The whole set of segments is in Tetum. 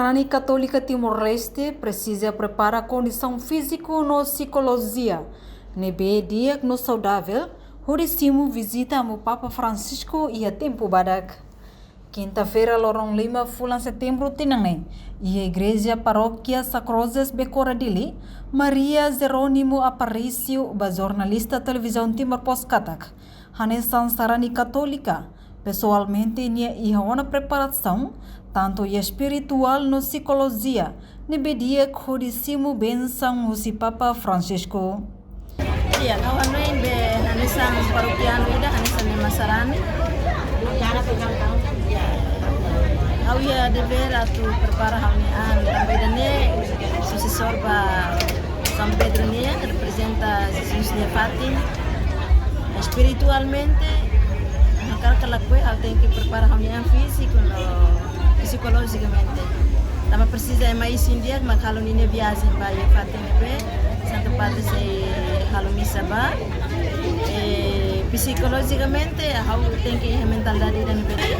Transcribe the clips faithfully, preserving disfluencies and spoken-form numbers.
Sarani Katólika Timor-Leste presiza prepara kondisaun fíziku no psikolojia ne'ebé di'ak no saudavel, hodi simu vizita Amu Papa Francisco iha tempu badak. Kinta-feira, loron lima fulan Setembru tinan ne'e, iha Igreja Parókia Sacrozes Becora Dili, Maria Jerónimo Aparício ba jornalista Televizaun Timor Post katak, hanesan sarani Katólika, pesoalmente nia iha ona preparasaun, tantu iha espirituál no psikolojia, ne'ebé di'ak hodi simu bensaun husi Papa Francisco. Iya, ha'u hanoin be hanesan parokianu ida, hanesan ema sarani. Ha'u iha devér atu prepara ha'u-nia an, tanba ida-ne'e susesór ba São Pedro nian, reprezenta Jesus nia fatin. Espiritualmente, hakarak ka lakohi, ha'u tenke prepara ha'u-nia an fíziku no psikolojikamente. Tanba presiza ema isin di'ak mak halo ninia viajen ba iha fatin ne'ebé Santu Padre sei halo misa ba. E, psikolojikamente, ha'u tenke iha mentalidade ida ne'ebé,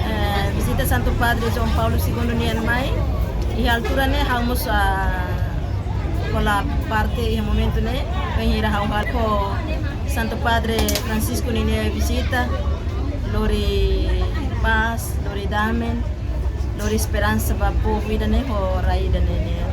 e, vizita Santu Padre João Paulo Segundo nian mai. Iha altura ne'e ha'u mós, ah, hola parte iha momentu ne'e, bainhira ha'u halo ho Santu Padre Francisco ninia vizita, lori pás, lori dame, lori esperansa ba povu ida-ne'e ho rai ida-ne'e nian.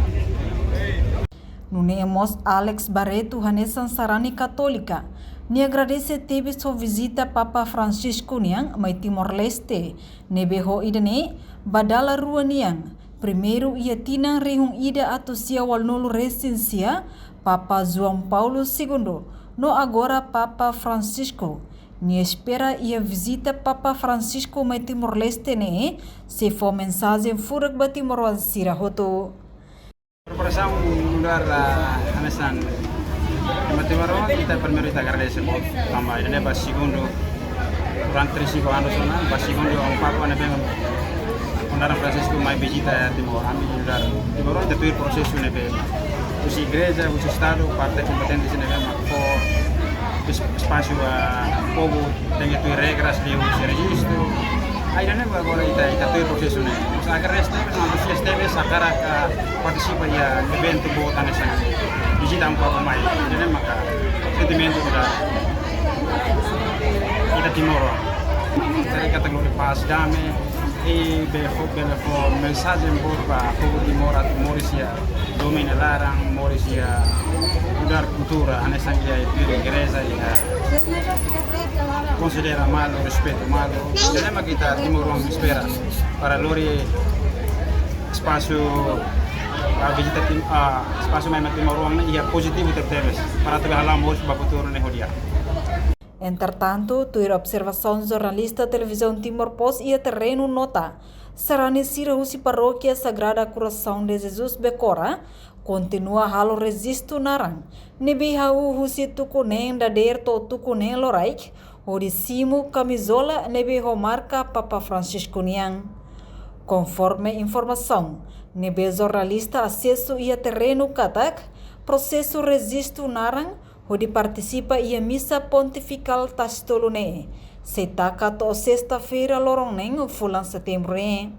Nune'e mós Alex Barreto, hanesan sarani Katólika, nia agradese tebes ho vizita Papa Francisco nian mai Timor-Leste, ne'ebé ho ida-ne'e ba dala rua nian, primeiru iha tinan rihun ida atus sia ualunulu resin sia, Papa João Paulo Segundo, no agora Papa Francisco. Nia espera iha vizita Papa Francisco mai Timor-Leste ne'e sei fó mensajen furak ba timoroan sira hotu. Preparasaun nu'udar, ah, hanesan ema timoroan, ita primeiru ita agradese boot tanba ida-ne'e ba segundu, durante trinta e cinco anos ona, ba segundu Amu Papa ne'ebé Amu Naran Francisco mai vizita Timor. Ami nu'udar timoroan ita tuir prosesu ne'ebé husi igreja, husi estadu, parte kompetente sira ne'ebé mak fó es-, espasu ba povu, tenke tuir regras liuhusi rejistu. Ida-ne'e agora ita, ita tuir prosesu ne'e. Mós agradese tebes, antusias tebes, hakarak, ah, partisipa iha eventu boot hanesan ne'e. Vizita Amu Papa mai. Ida-ne'e maka sentimentu ida, ita timoroan. Ita katak lori pás, dame, i bele fó, bele fó mensajen boot ba povu Timor atu moris iha domin nia laran, moris iha nu'udar kultura, hanesan iha igreja, iha konsidera malu, respeitu malu. Ida-ne'e mak ita timoroan espera para lori espasu, ah, vizita Tim-, ah, espasu mai ema timoroan ne'e iha pozitivu tebetebes para atu hala'o moris ba futuru ne'e ho di'ak. Entretantu, tuir observasaun jornalista Televizaun Timor Post iha terrenu nota, sarani sira husi Parókia Sagrada Coração de Jesus Becora kontinua halo rejistu naran ne'ebé hahú husi tuku neen dadeer to'o tuku neen loraik, hodi simu kamizola ne'ebé ho marka Papa Francisco nian. Konforme informasaun ne'ebé jornalista asesu iha terrenu katak, prosesu rejistu naran hodi partisipa iha misa pontifikál Tasitolu ne'e sei taka to'o sesta-feira loron neen fulan Setembru ne'e.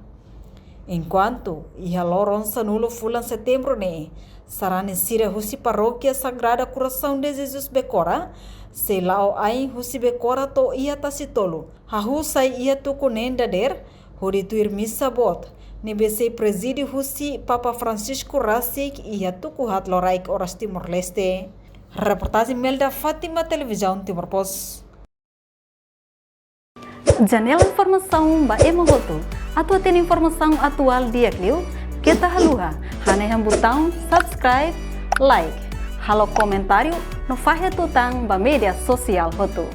Enkuantu, iha loron sanulu fulan Setembru ne'e, sarani sira husi Parókia Sagrada Coração de Jesus Becora sei la'o ain husi Becora to'o iha Tasitolu, hahú sai iha tuku neen dadeer, hodi tuir misa boot ne'ebé sei prezide husi Papa Francisco rasik iha tuku haat loraik oras Timor-Leste. Reportajen Melda Fátima, Televizaun Timor Post. Janela informasaun ba ema hotu. Atu hatene informasaun atuál di'ak liu, keta haluha hanehan butaun subscribe, like, halo komentáriu no fahe tutan ba média sosiál hotu.